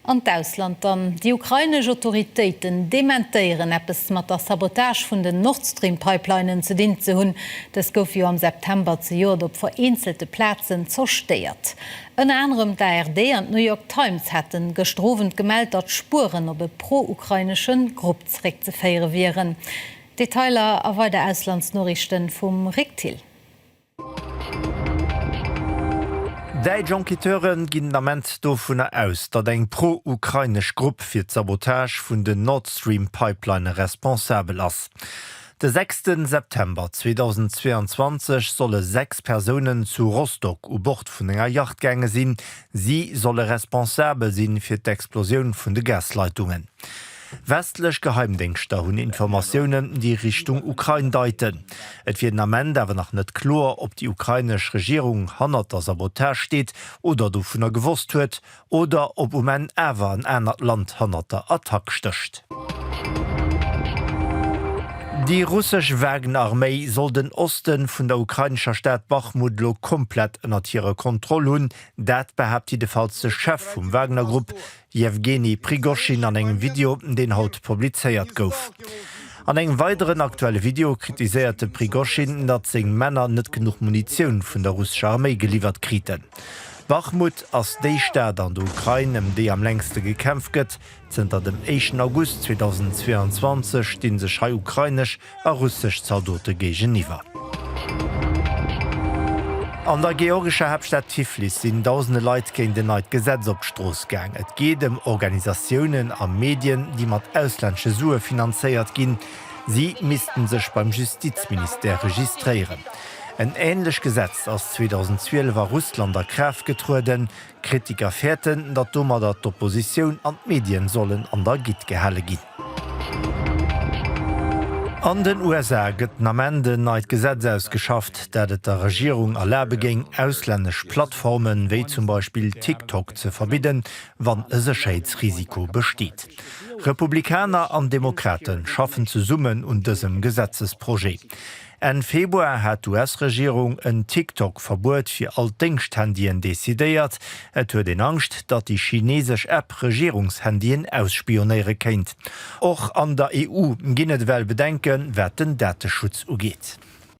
An d'Ausland dann, Déi ukrainesch Autoritéiten dementéieren, eppes mat der Sabotage vun den Nord-Stream-Pipelinen ze dinn ze hunn. Dës goufe jo am September zejoert op vereenzelte Plazen zerstéiert. Ënner anerem d'ARD an d'New York Times haten gëschter Owend gemellt, datt Spueren op e pro-ukrainesche Grupp zeréckzeféiere wieren. Detailer a weider Auslandsnoriichten vum Rick Thill. Däitsch Enquêteure ginn den Ament dovunner aus, datt eng pro-ukrainesch Grupp fir d'Sabotage vun den Nord-Stream-Pipelinë responsabel ass. De sechste September 2022 solle 6 Persounen zu Rostock u Bord vun enger Yacht gaange sinn. Si solle responsabel sinn fir d'Explosioun vun de Gasleitungen. Westlech Geheimdéngschter hunn Informatiounen, déi Richtung Ukrain deiten. Et wier den Ament awer nach net kloer, ob déi ukrainesch Regierung hannert der Sabotage steet oder dovunner gewosst huet, oder ob um Enn awer en anert Land hannert der Attack stécht. Déi russesch Wagner-Arméi soll den Oste vun der ukrainescher Stad Bachmut elo komplett ënnert hirer Kontroll hunn. Dat behaapt jiddefalls de Chef vum Wagner-Grupp, Jewgeni Prigoschin an engem Video, deen haut publizéiert gouf. An engem weideren aktuelle Video kritiséiert de Prigoschin, datt seng Männer net genuch Munitioun vun der russescher Arméi geliwwert kriten. Bachmut ass déi Stad an der Ukrain, ëm déi am längste gekämpft gëtt. Zënter dem éischten August 2022 sti sech hei ukrainesch a russesch Zaldote géigeniwwer. An der georgescher Haaptstad Tiflis sinn dausende Leit géint en neit Gesetz op d'Strooss gaang. Et geet ëm Organisatiounen a Medien, déi mat auslännesche Sue finanzéiert ginn. Si missten sech beim Justizministère registréieren. En änlech Gesetz ass 2012 a Russland a Kraaft getrueden. Kritiker fäerten, datt domadder d'Oppositioun an d'Medien sollen an der Gitt gehale ginn. An den USA gëtt den Ament en neit Gesetz ausgeschafft, dat et der Regierung erlabe géing, auslännesch Plattformen, wéi zum Beispill TikTok, ze verbidden, wann e Sécherheetsrisiko besteet. Republikaner an Demokrate schaffen zesummen un dësem Gesetzesprojet. Enn Februar hat d'US-Regierung en TikTok-Verbuet fir all d'Déngschthandyen decidéiert. Et huet een Angscht, datt déi chinesesch App Regierungshandyen ausspionéiere kéint. Och an der EU ginn et ewell Bedenken, wat den Dateschutz ugeet.